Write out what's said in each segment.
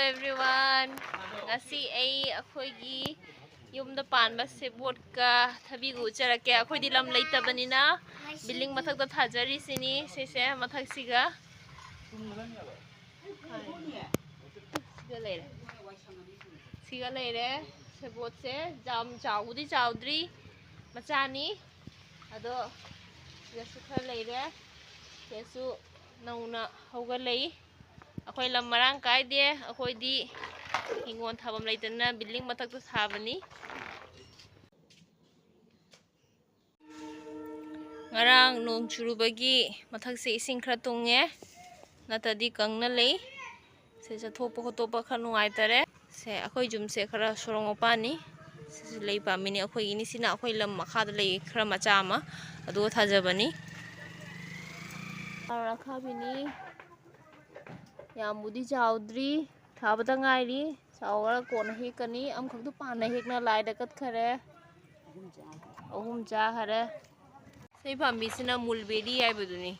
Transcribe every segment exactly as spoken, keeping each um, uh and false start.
Everyone, ꯉꯁꯤ ꯑꯩ ꯑꯩꯈꯣꯏꯒꯤ ꯌꯨꯝꯗ ꯄꯥꯟꯕ ꯁꯦꯕꯣꯠꯀ ꯊꯕꯤꯒ ꯎꯠꯆꯔꯛꯀꯦ꯫ ꯑꯩꯈꯣꯏꯗꯤ ꯂꯝ ꯂꯩꯇꯕꯅꯤꯅ building ꯃꯊꯛꯇ ꯊꯥꯖꯔꯤꯁꯤꯅꯤ꯫ ꯁꯤꯁꯦ ꯃꯊꯛꯁꯤꯒ ꯁꯤꯒ ꯂꯩꯔꯦ꯫ ꯁꯤꯒ ꯂꯩꯔꯦ꯫ ꯁꯦꯕꯣꯠꯁꯦ ꯌꯥꯝ ꯆꯥꯎꯕꯨꯗꯤ ꯆꯥꯎꯗ꯭ꯔꯤ, ꯃꯆꯥꯅꯤ꯫ ꯑꯗꯣ ꯁꯤꯗꯁꯨ ꯈꯔ ꯂꯩꯔꯦ꯫ ꯁꯤꯗꯁꯨ ꯅꯧꯅ ꯍꯧꯒꯠꯂꯛꯏ꯫ ꯑꯩꯈꯣꯏ ꯂꯝ ꯃꯔꯥꯡ ꯀꯥꯏꯗꯦ꯫ ꯑꯩꯈꯣꯏꯗꯤ ꯍꯤꯡꯒꯣꯜ ꯊꯥꯐꯝ ꯂꯩꯇꯗꯅ building ꯃꯊꯛꯇ ꯊꯥꯕꯅꯤ꯫ ꯉꯔꯥꯡ ꯅꯣꯡ ꯆꯨꯔꯨꯕꯒꯤ ꯃꯊꯛꯁꯦ ꯏꯁꯤꯡ ꯈꯔ ꯇꯨꯡꯉꯦ, ꯅꯠꯇ꯭ꯔꯗꯤ ꯀꯪꯅ ꯂꯩ꯫ ꯁꯦ ꯆꯠꯊꯣꯛꯄ ꯈꯣꯠꯇꯣꯛꯄ ꯈꯔ ꯅꯨꯡꯉꯥꯏꯇꯔꯦ꯫ ꯁꯦ ꯑꯩꯈꯣꯏ ꯌꯨꯝꯁꯦ ꯈꯔ ꯁꯣꯔꯣꯛ ꯃꯄꯥꯟꯅꯤ꯫ ꯁꯤꯁꯨ ꯂꯩ ꯄꯥꯝꯃꯤꯅꯤ ꯑꯩꯈꯣꯏꯒꯤꯅꯤ꯫ ꯁꯤꯅ ꯑꯩꯈꯣꯏ ꯂꯝ ꯃꯈꯥꯗ ꯂꯩ ꯈꯔ ꯃꯆꯥ ꯑꯃ, ꯑꯗꯨꯒ ꯊꯥꯖꯕꯅꯤ꯫ ꯀꯥꯔꯣꯠ ꯑꯈꯥꯕꯤꯅꯤ꯫ ꯌꯥꯝꯕꯨꯗꯤ ꯆꯥꯎꯗ꯭ꯔꯤ, ꯊꯥꯕꯗ ꯉꯥꯏꯔꯤ꯫ ꯆꯥꯎꯔ ꯀꯣꯟꯅ ꯍꯦꯛꯀꯅꯤ꯫ ꯑꯃꯈꯛꯇꯨ ꯄꯥꯟꯅ ꯍꯦꯛꯅ ꯂꯥꯏꯗ ꯀꯠꯈꯔꯦ꯫ ꯑꯍꯨꯝ ꯆꯥꯈꯔꯦ꯫ ꯁꯤ ꯄꯥꯝꯕꯤꯁꯤꯅ mulberry ꯍꯥꯏꯕꯗꯨꯅꯤ꯫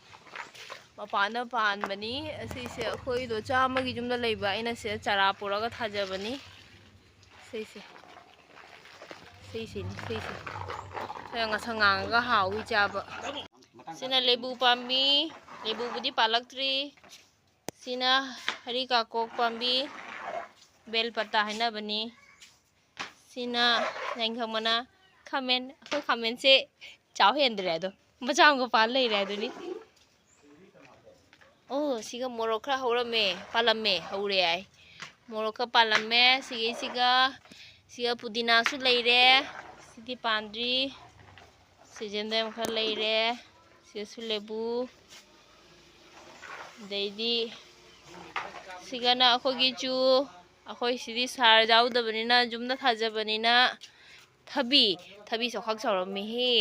ꯃꯄꯥꯟꯗ ꯄꯥꯟꯕꯅꯤ꯫ ꯑꯁꯤꯁꯦ ꯑꯩꯈꯣꯏꯗꯣ ꯆꯥꯝꯃꯒꯤ ꯌꯨꯝꯗ ꯂꯩꯕ, ꯑꯩꯅ ꯁꯤꯗ ꯆꯥꯔꯥ ꯄꯨꯔꯒ ꯊꯥꯖꯕꯅꯤ꯫ ꯁꯤꯁꯦ, ꯁꯤꯁꯤꯅꯤ, ꯁꯤꯁꯦ꯫ ꯁꯤꯅ ꯉꯁꯪ ꯉꯥꯡꯉꯒ ꯍꯥꯎꯏ ꯆꯥꯕ꯫ ꯁꯤꯅ ꯂꯩꯕꯨ ꯄꯥꯝꯕꯤ, ꯂꯩꯕꯨꯕꯨꯗꯤ ꯄꯥꯜꯂꯛꯇ꯭ꯔꯤ꯫ ꯁꯤꯅ ꯍꯔꯤꯀꯥꯀꯣꯛ ꯄꯥꯝꯕꯤ, ꯕꯦꯜ ꯄꯇꯥ ꯍꯥꯏꯅꯕꯅꯤ꯫ ꯁꯤꯅ ꯌꯥꯏꯉꯪ ꯃꯅꯥ, ꯈꯥꯃꯦꯟ꯫ ꯑꯩꯈꯣꯏ ꯈꯥꯃꯦꯟꯁꯦ ꯆꯥꯎ ꯍꯦꯟꯗ꯭ꯔꯦ ꯑꯗꯣ, ꯃꯆꯥ ꯑꯃꯒ ꯄꯥꯜ ꯂꯩꯔꯦ ꯑꯗꯨꯅꯤ꯫ ꯑꯣ, ꯁꯤꯒ ꯃꯣꯔꯣꯛ ꯈꯔ ꯍꯧꯔꯝꯃꯦ, ꯄꯥꯜꯂꯝꯃꯦ, ꯍꯧꯔꯦ ꯍꯥꯏ꯫ ꯃꯣꯔꯣꯛꯀ ꯄꯥꯜꯂꯝꯃꯦ꯫ ꯁꯤꯒꯤꯁꯤꯒ, ꯁꯤꯒ ꯄꯨꯗꯤꯅꯥꯁꯨ ꯂꯩꯔꯦ꯫ ꯁꯤꯗꯤ ꯄꯥꯟꯗ꯭ꯔꯤ꯫ ꯁꯤꯖꯟꯗ ꯌꯥꯝ ꯈꯔ ꯂꯩꯔꯦ꯫ ꯁꯤꯗꯁꯨ ꯂꯦꯕꯨ꯫ ꯑꯗꯩꯗꯤ ꯁꯤꯒꯅ ꯑꯩꯈꯣꯏꯒꯤ ꯆꯨ꯫ ꯑꯩꯈꯣꯏ ꯁꯤꯗꯤ ꯁꯥꯔ ꯌꯥꯎꯗꯕꯅꯤꯅ, ꯌꯨꯝꯗ ꯊꯥꯖꯕꯅꯤꯅ꯫ ꯊꯕꯤ, ꯊꯕꯤ ꯆꯥꯎꯈꯥꯛ ꯆꯥꯎꯔꯝꯃꯤꯍꯦ꯫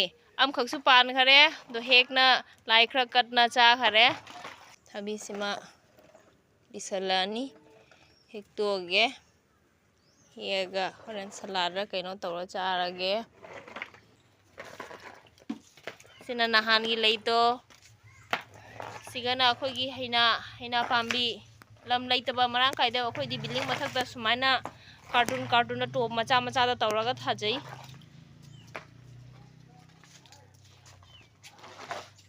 ꯑꯃꯈꯛꯁꯨ ꯄꯥꯟꯈꯔꯦ꯫ ꯑꯗꯣ ꯍꯦꯛꯅ ꯂꯥꯏ ꯈꯔ ꯀꯠꯅ ꯆꯥꯈꯔꯦ꯫ ꯊꯕꯤꯁꯤꯃ ꯂꯤꯁꯜꯂꯛꯑꯅꯤ꯫ ꯍꯦꯛꯇꯣꯛꯑꯒꯦ꯫ ꯍꯦꯛꯑꯒ ꯍꯣꯔꯦꯟ ꯁꯂꯥꯗꯔ ꯀꯩꯅꯣ ꯇꯧꯔ ꯆꯥꯔꯒꯦ꯫ ꯁꯤꯅ ꯅꯍꯥꯟꯒꯤ ꯂꯩꯗꯣ꯫ ꯁꯤꯒꯅ ꯑꯩꯈꯣꯏꯒꯤ ꯍꯩꯅꯥ, ꯍꯩꯅꯥ ꯄꯥꯝꯕꯤ꯫ ꯂꯝ ꯂꯩꯇꯕ ꯃꯔꯥꯡ ꯀꯥꯏꯗꯕ ꯑꯩꯈꯣꯏꯗꯤ building ꯃꯊꯛꯇ ꯁꯨꯃꯥꯏꯅ carton cartonꯗ top ꯃꯆꯥ ꯃꯆꯥꯗ ꯇꯧꯔꯒ ꯊꯥꯖꯩ꯫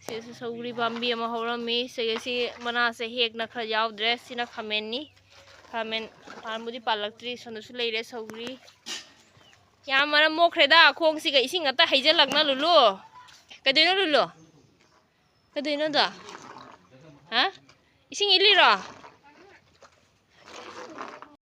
ꯁꯤꯁꯨ ꯁꯧꯒ꯭ꯔꯤ ꯄꯥꯝꯕꯤ ꯑꯃ ꯍꯧꯔꯝꯃꯤ꯫ ꯁꯤꯒꯤ ꯁꯤ ꯃꯅꯥꯁꯦ ꯍꯦꯛꯅ ꯈꯔ ꯌꯥꯎꯗ꯭ꯔꯦ꯫ ꯁꯤꯅ ꯈꯥꯃꯦꯟꯅꯤ꯫ ꯈꯥꯃꯦꯟ ꯄꯥꯟꯕꯨꯗꯤ ꯄꯥꯜꯂꯛꯇ꯭ꯔꯤ꯫ ꯁꯣꯝꯗꯁꯨ ꯂꯩꯔꯦ ꯁꯧꯒ꯭ꯔꯤ꯫ ꯌꯥꯝ ꯃꯔꯝ ꯃꯣꯛꯈ꯭ꯔꯦꯗ꯫ ꯈꯣꯡꯁꯤꯒ ꯏꯁꯤꯡ ꯑꯇ ꯍꯩꯖꯤꯜꯂꯛꯅ, ꯂꯨꯂꯨ꯫ ꯀꯩꯗꯧꯅꯣ, ꯂꯨꯂꯨ? ꯀꯩꯗꯧꯅꯣꯗꯣ? ꯍꯥ? ꯏꯁꯤꯡ ꯏꯜꯂꯤꯔꯣ?